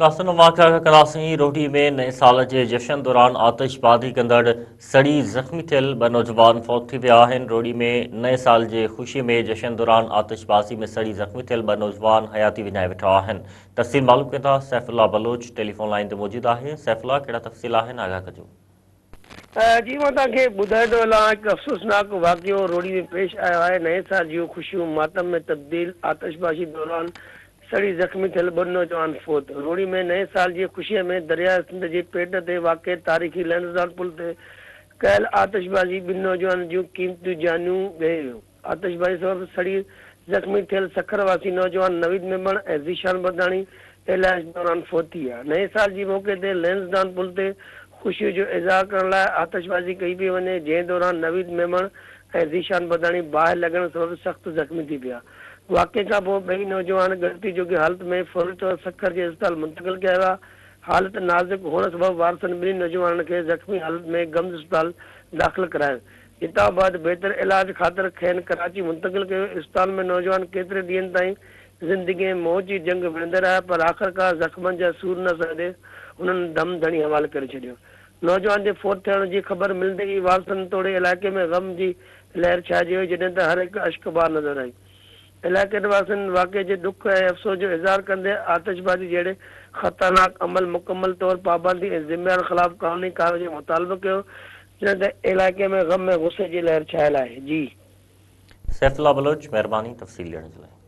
داستان واقعا ڪنداسين روهڙي ۾ نئين سال جي جشن دوران آتشبازي ڪندڙ سڙي زخمي ٿيل ٻه نوجوان فوت ٿي ويا آهن روهڙي ۾ نئين سال جي خوشي ۾ جشن دوران آتشبازي ۾ سڙي زخمي ٿيل ٻه نوجوان حياتي وڃائي ويٺا آهن تفصيل معلوم ڪندا سيف الله بلوچ ٽيليفون لائين تي موجود آهي سيف الله ڪهڙا تفصيل آهن آگاهه ڪجو. جي مان توهان کي ٻڌائيندو هلان هڪ افسوسناڪ واقعو روهڙي ۾ پيش آيو آهي نئين سال جون خوشيون ماتم ۾ تبديل آتشبازي دوران سڙي زخمي ٿيل ٻه نوجوان فوت. روهڙي ۾ نئين سال جي خوشيء ۾ درياء سنڌ جي پيٽ تي واقع تاريخي لينسڊائون پل تي ڪيل آتشبازي ٻن نوجوانن جون قيمتي جانيون ڳهي ويو. آتشبازي سبب سڙي زخمي ٿيل سکر واسي نوجوان نويد ميمڻ ۽ ذيشان برداڻي علاج دوران فوت ٿي ويا. نئين سال جي موقعي تي لينسڊائون پل تي خوشيء جو اظهار ڪرڻ لاء آتشبازي ڪئي پئي وڃي، جنهن دوران نويد ميمڻ ۽ ذيشان برداڻي باهه لڳڻ سبب سخت زخمي ٿي پيا. واقعي کانپوء ٻئي نوجوان ڳڻتي جوڳي حالت ۾ فوري طور سکر جي اسپتال منتقل ڪيا ويا، حالت نازڪ هئڻ سبب وارثن ٻنهي نوجوانن کي زخمي حالت ۾ گمز اسپتال داخل ڪرايو، جتان بعد بهتر علاج خاطر کين ڪراچي منتقل ڪيو، اسپتال ۾ نوجوان ڪيتري ڏينهن تائين زندگي ۽ موت جي جنگ وڙهندا رهيا پر آخرڪار زخمن جا سور نه سهندي هنن دم ڌڻي حوالي ڪري ڇڏيو. نوجوان جي فوت ٿيڻ جي خبر ملندي ئي وارثن توڙي علائقي ۾ غم جي لهر ڇائجي وئي جڏهن ته هر هڪ اشڪبار نظر آئي. علائقي واسين واقعي جي ڏک ۽ افسوس جو اظهار ڪندي آتشبازي جهڙي خطرناڪ عمل مڪمل طور پابندي ۽ ذميوارن خلاف قانوني ڪارروائي جو مطالبو ڪيو جڏهن ته علائقي ۾ غم ۽ غصي جي لهر ڇانيل آهي. جي. سيف الله بلوچ مهرباني تفصيل ڏيڻ جي لاء.